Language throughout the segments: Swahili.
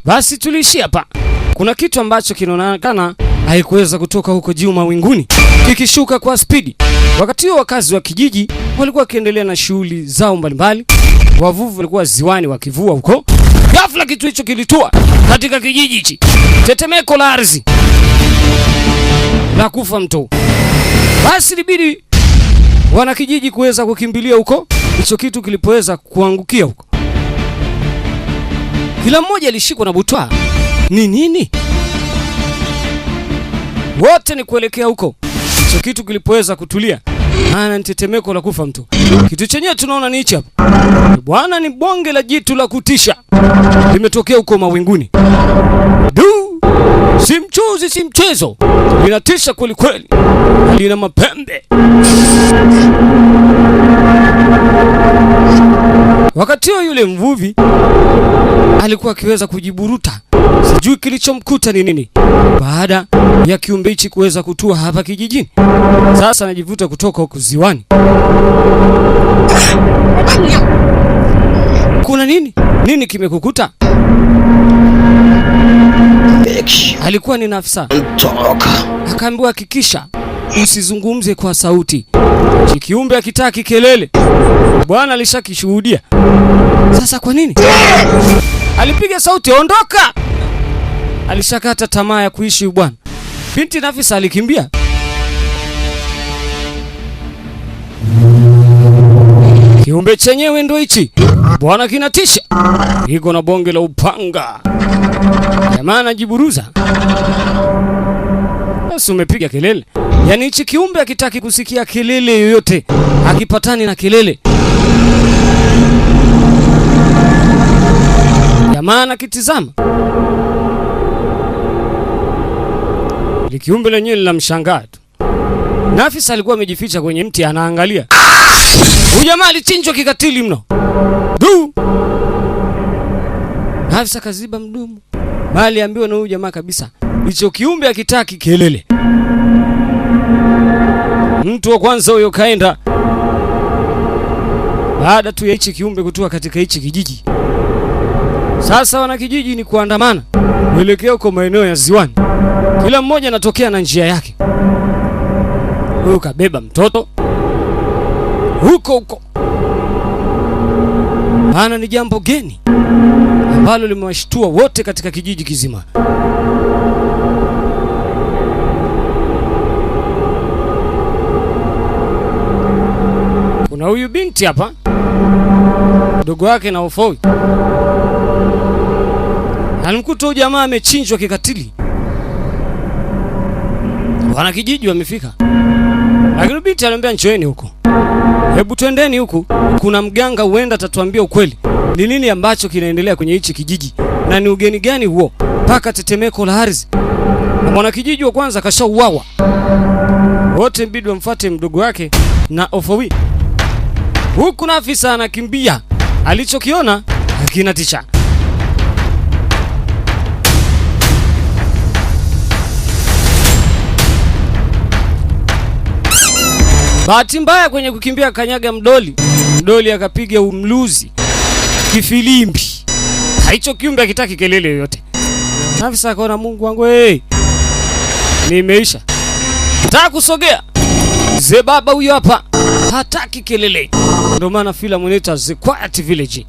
Basi tuliishia hapa. Kuna kitu ambacho kinaonekana haikuweza kutoka huko juu mawinguni, kikishuka kwa spidi. Wakati huo wakazi wa kijiji walikuwa wakiendelea na shughuli zao mbalimbali. Wavuvi walikuwa ziwani wakivua huko. Ghafla kitu hicho kilitua katika kijiji hichi. Tetemeko la ardhi la kufa mtu. Basi ilibidi wanakijiji kuweza kukimbilia huko hicho kitu kilipoweza kuangukia huko. Kila mmoja alishikwa na butwa. Ni nini? Wote ni kuelekea huko hicho kitu kilipoweza kutulia. Maana ni tetemeko la kufa mtu. Kitu chenyewe tunaona ni hichi hapa. Bwana, ni bonge la jitu la kutisha. Limetokea huko mawinguni. Du! Si mchuzi, si mchezo. Linatisha kweli kweli. Lina mapembe. Wakati huo yule mvuvi alikuwa akiweza kujiburuta. Sijui kilichomkuta ni nini baada ya kiumbe hichi kuweza kutua hapa kijijini. Sasa anajivuta kutoka huko ziwani. Kuna nini? Nini kimekukuta? Alikuwa ni Nafisa. Akaambiwa hakikisha usizungumze kwa sauti. Kiumbe hakitaki kelele. Bwana alishakishuhudia. Sasa kwa nini? Alipiga sauti, ondoka. Alishakata tamaa ya kuishi bwana. Binti Nafisa alikimbia. Kiumbe chenyewe ndo hichi. Bwana kinatisha. Iko na bonge la upanga. Jamaa anajiburuza. Basi umepiga kelele. Yaani hichi kiumbe hakitaki kusikia kelele yoyote. Hakipatani na kelele. Jamaa anakitizama. Kiumbe lenyewe linamshangaa tu. Nafisa alikuwa amejificha kwenye mti anaangalia. Huyu jamaa alichinjwa kikatili mno. Du! Nafisa kaziba mdomo. Bali ambiwa na huyu jamaa kabisa, hicho kiumbe hakitaki kelele. Mtu wa kwanza huyo kaenda. Baada tu ya hichi kiumbe kutua katika hichi kijiji. Sasa wanakijiji ni kuandamana kuelekea huko maeneo ya ziwani. Kila mmoja anatokea na njia yake. Huyu kabeba mtoto huko huko. Maana ni jambo geni ambalo limewashtua wote katika kijiji kizima. Kuna huyu binti hapa, mdogo wake na Ofoi. Alimkuta huyu jamaa amechinjwa kikatili. Wanakijiji wamefika. Lakini binti alimwambia njoeni huko. Hebu twendeni huku, kuna mganga huenda atatuambia ukweli. Ni nini ambacho kinaendelea kwenye hichi kijiji na ni ugeni gani huo paka tetemeko la ardhi. Na mwanakijiji wa kwanza kashauawa. Wote mbidi wamfuate mdogo wake na Ofowi. Huku Nafisa anakimbia. Alichokiona kinatisha. Bahati mbaya kwenye kukimbia kanyaga mdoli. Mdoli akapiga umluzi kifilimbi. Hicho kiumbe hakitaki kelele yoyote. Nafisa akaona, Mungu wangu, hey, nimeisha. Nataka kusogea. Ze baba huyo hapa hataki kelele. Ndio maana filamu inaitwa The Quiet Village.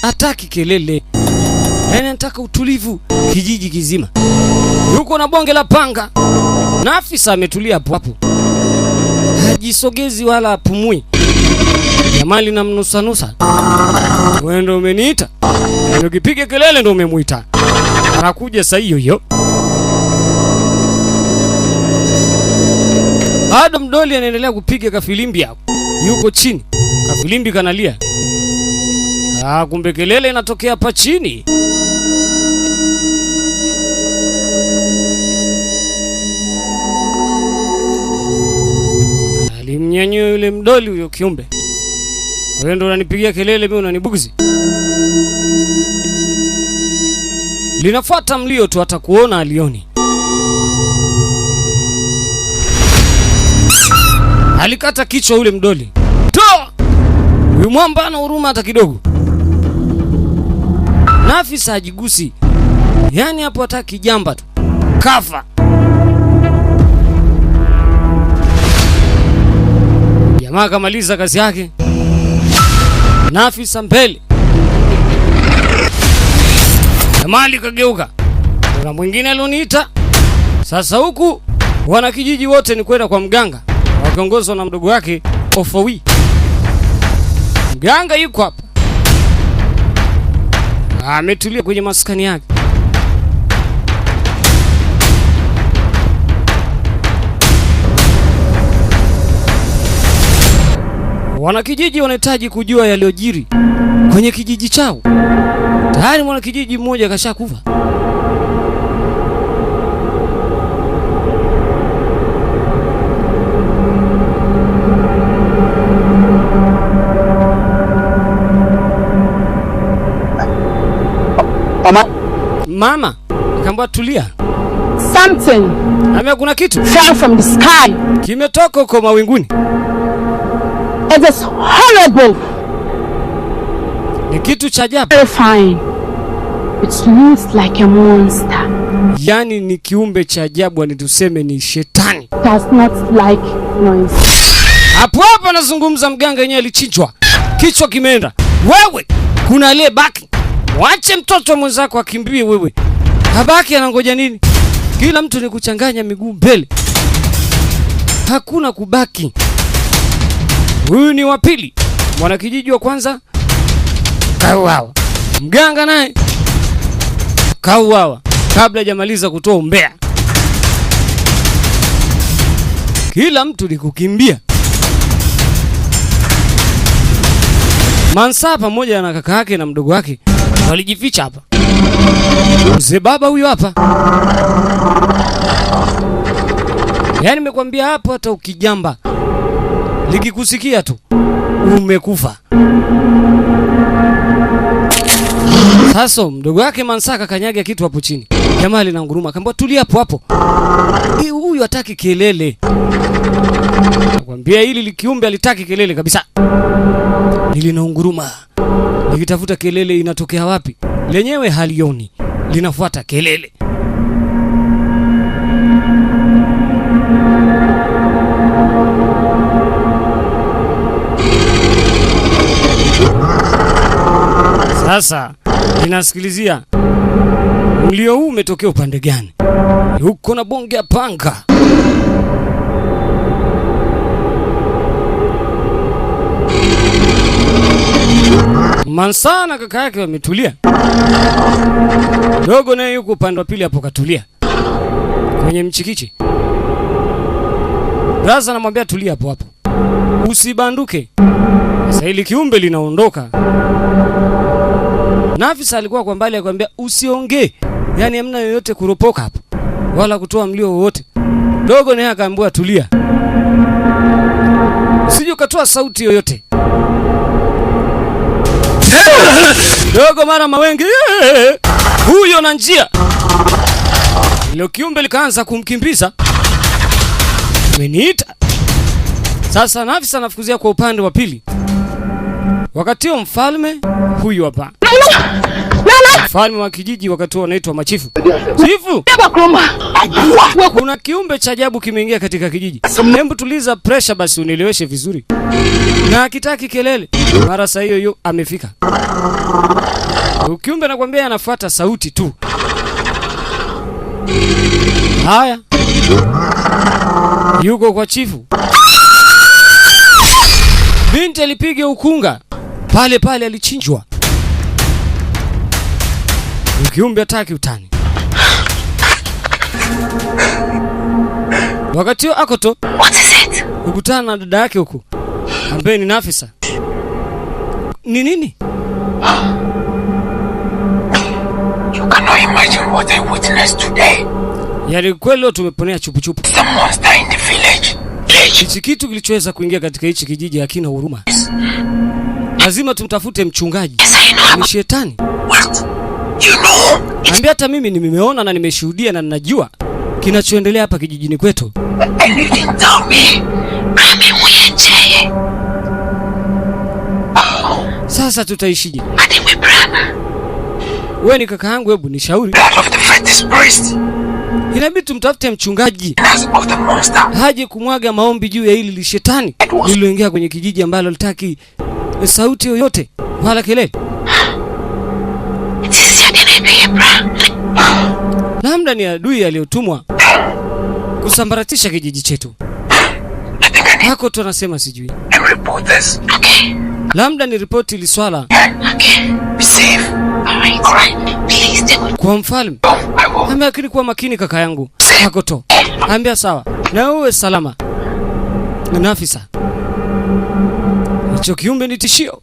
Hataki kelele. Yaani anataka utulivu kijiji kizima. Yuko na bonge la panga. Nafisa ametulia hapo hapo. Hajisogezi wala apumui. Jamali na mnusanusa. Wewe ndio umeniita. Ukipiga kelele ndio umemuita. Anakuja saa hiyo hiyo. Bado mdoli anaendelea kupiga kafilimbi hapo. Yuko chini. Kafilimbi kanalia. Ah, kumbe kelele inatokea hapa chini. Alimnyanyua yule mdoli huyo kiumbe. Wewe ndio unanipigia kelele, mimi unanibuguzi. Linafuata mlio tu, hata kuona alioni. Alikata kichwa yule mdoli. Toa! Huyu mwamba ana huruma hata kidogo. Nafisa hajigusi. Yaani hapo hataki jamba tu. Kafa. Jamaa kamaliza kazi yake. Nafisa mbele. Jamaa kageuka. Kuna mwingine alioniita. Sasa huku wanakijiji wote ni kwenda kwa mganga, wakiongozwa na mdogo wake Ofowi. Mganga yuko hapa, ametulia kwenye maskani yake. Wanakijiji wanahitaji kujua yaliyojiri kwenye kijiji chao. Tayari mwanakijiji mmoja kashakufa. Mama akaambia tulia. Something Amea kuna kitu fell from the sky. kimetoka huko mawinguni. It is horrible. Ni kitu cha ajabu. Terrifying. It looks like a monster. Yaani ni kiumbe cha ajabu, ni tuseme ni shetani. Does not like noise. Hapo hapo anazungumza mganga yenyewe alichinjwa. Kichwa kimeenda. Wewe kuna aliyebaki. Mwache mtoto mwenzako akimbie wewe. Habaki anangoja nini? Kila mtu ni kuchanganya miguu mbele. Hakuna kubaki. Huyu ni wa pili. Mwanakijiji wa kwanza kauawa. Mganga naye kauawa kabla hajamaliza kutoa umbea. Kila mtu ni kukimbia. Mansa pamoja na kaka yake na mdogo wake walijificha hapa. Mzee baba huyo hapa. Yaani nimekwambia hapo hata ukijamba likikusikia tu umekufa. Sasa mdogo wake Mansa kakanyaga kitu hapo chini. Jamaa linanguruma, akamwambia tulia hapo hapo. Huyu hataki kelele. Nakwambia hili likiumbe alitaki kelele kabisa. Linaunguruma. Nikitafuta kelele inatokea wapi? Lenyewe halioni. Linafuata kelele. Sasa ninasikilizia mlio huu umetokea upande gani? Huko na bonge ya panga. Mansa na kaka yake wametulia. Dogo naye yuko upande wa pili hapo katulia kwenye mchikichi. Braza anamwambia tulia hapo hapo, usibanduke. Sasa hili kiumbe linaondoka. Nafisa alikuwa kwa mbali akamwambia usiongee, yani hamna yoyote kuropoka hapo wala kutoa mlio wowote. Dogo naye akaambiwa tulia, usije ukatoa sauti yoyote. Dogo mara mawenge huyo na njia. Ile kiumbe likaanza kumkimbiza. Ameniita. Sasa Nafisa anafukuzia kwa upande wa pili. Wakati huo mfalme huyu hapa. Mfalme wa kijiji wakati huo anaitwa machifu. Chifu! Kuna kiumbe cha ajabu kimeingia katika kijiji. Hebu tuliza pressure basi unieleweshe vizuri. Na hakitaki kelele. Mara saa hiyo hiyo amefika. Kiumbe nakwambia anafuata sauti tu. Haya. Yuko kwa chifu. Binti alipiga ukunga. Pale pale alichinjwa. Kiumbe hataki utani. Wakati huo Akoto What is it? kukutana na dada yake huku ambaye ni Nafisa. Ni nini? You cannot imagine what I witnessed today. Yaani kweli leo tumeponea chupuchupu. The monster in the village. Hichi kitu kilichoweza kuingia katika hichi kijiji hakina huruma. Lazima tumtafute mchungaji. Ni shetani. What? You know? Ambia hata mimi nimeona na nimeshuhudia na ninajua kinachoendelea hapa kijijini kwetu. And you didn't tell me. I'm a witch. Sasa tutaishije? Wewe ni kaka yangu, hebu nishauri. Inabidi tumtafute mchungaji haje kumwaga maombi juu ya hili lishetani lililoingia kwenye kijiji ambalo litaki sauti yoyote wala kelele. Labda ni adui aliyotumwa kusambaratisha kijiji chetu. Hako tu anasema sijui. Okay. Labda ni ripoti ili swala. Okay. Be safe. All right. All right. Please take kwa mfalme. Ambia akili kuwa makini kaka yangu. Hako to. Ambia sawa. Na uwe salama. Nafisa. Hicho kiumbe ni tishio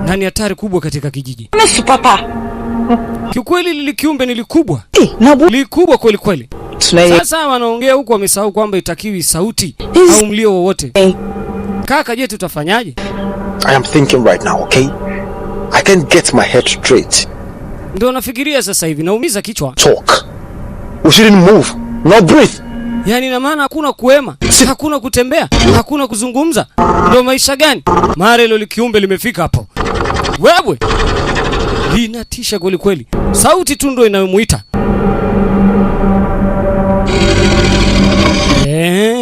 na ni hatari kubwa katika kijiji. Papa. Kiukweli lile kiumbe ni likubwa. Likubwa kweli kweli. Sasa wanaongea huko wamesahau kwamba itakiwi sauti au mlio wowote. Kaka, je, tutafanyaje? I am thinking right now, okay? I can't get my head straight. Ndio nafikiria sasa hivi, naumiza kichwa. Talk. We shouldn't move, not breathe. Yaani na maana hakuna kuema, hakuna kutembea, hakuna kuzungumza. Ndio maisha gani? Mara hilo kiumbe limefika hapo. Wewe linatisha kweli kweli. Sauti tu ndio inayomuita.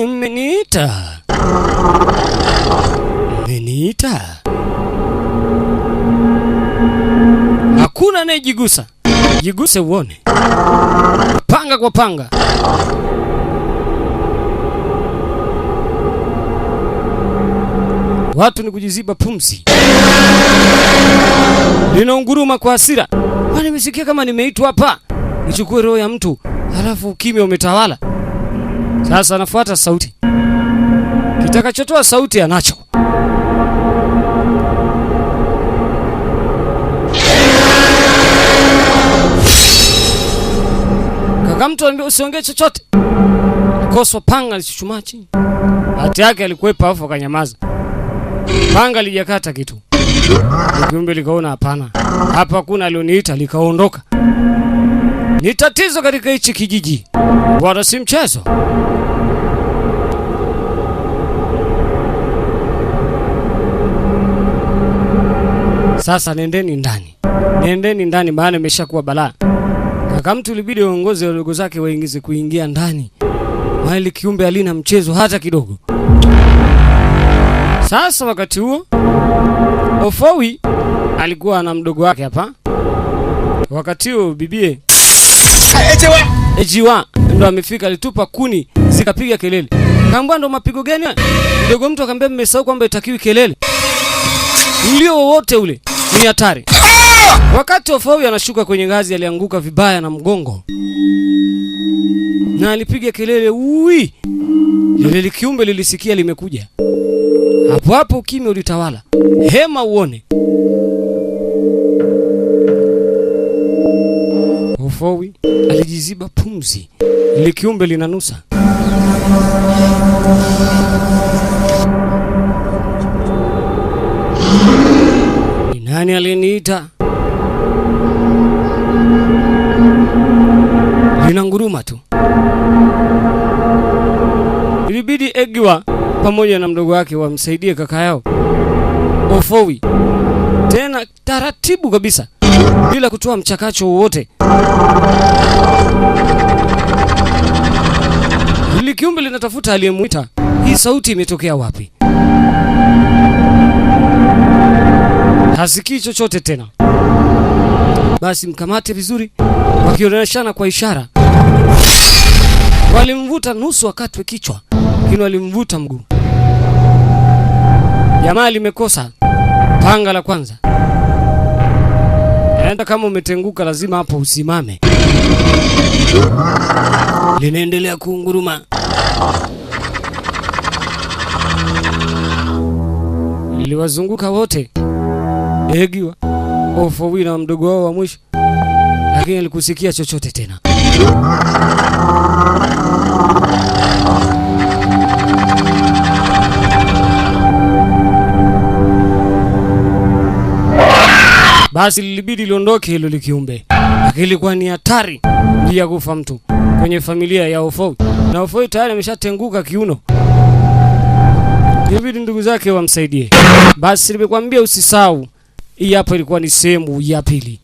Mmeniita. Mmeniita. Hakuna anayejigusa. Jiguse uone. Panga kwa panga. Watu ni kujiziba pumzi. Linaunguruma kwa hasira. Kwani nimesikia kama nimeitwa hapa nichukue roho ya mtu, halafu ukimya umetawala. Sasa anafuata sauti. Kitakachotoa sauti anacho. Kaka mtu anambia usiongee chochote. Koswa panga lisichumaa chini. Bahati yake alikuepa afu akanyamaza. Panga lijakata kitu. Kiumbe likaona hapana. Hapa kuna alioniita, likaondoka. Ni tatizo katika hichi kijiji. Wala si mchezo. Sasa nendeni ndani. Nendeni ndani maana imeshakuwa balaa. Kaka mtu ilibidi waongoze wadogo zake waingize kuingia ndani. Maana kiumbe alina mchezo hata kidogo. Sasa wakati huo Ofowi alikuwa na mdogo wake hapa. Wakati huo bibie Ejiwa ndo amefika, alitupa kuni zikapiga kelele. Kaambia ndo mapigo gani? Mdogo mtu akamwambia mmesahau kwamba itakiwi kelele. Mlio wowote ule ni hatari. Wakati Ofowi anashuka kwenye ngazi alianguka vibaya na mgongo. Na alipiga kelele ui. Lile kiumbe lilisikia limekuja. Hapo hapo ukimya ulitawala. Hema uone. Ofowi alijiziba pumzi. Lile kiumbe linanusa. Ni nani aliniita? Linanguruma tu. Ilibidi Egiwa pamoja na mdogo wake wamsaidie kaka yao Ofowi, tena taratibu kabisa bila kutoa mchakacho wowote. Ili kiumbe linatafuta aliyemuita. Hii sauti imetokea wapi? Hasikii chochote tena. Basi mkamate vizuri, wakionyeshana kwa ishara. Walimvuta nusu akatwe kichwa, lakini walimvuta mguu. Jamaa limekosa panga la kwanza. Enda kama umetenguka lazima hapo usimame. Linaendelea kuunguruma. Liliwazunguka wote. Egiwa, Ofowi na mdogo wao wa mwisho. Lakini alikusikia chochote tena. Basi lilibidi liondoke hilo likiumbe. Ilikuwa ni hatari ya kufa mtu kwenye familia ya Ofowi. Na Ofowi tayari ameshatenguka kiuno. Ilibidi ndugu zake wamsaidie. Basi nimekuambia usisahau Hii hapa ilikuwa ni sehemu ya pili.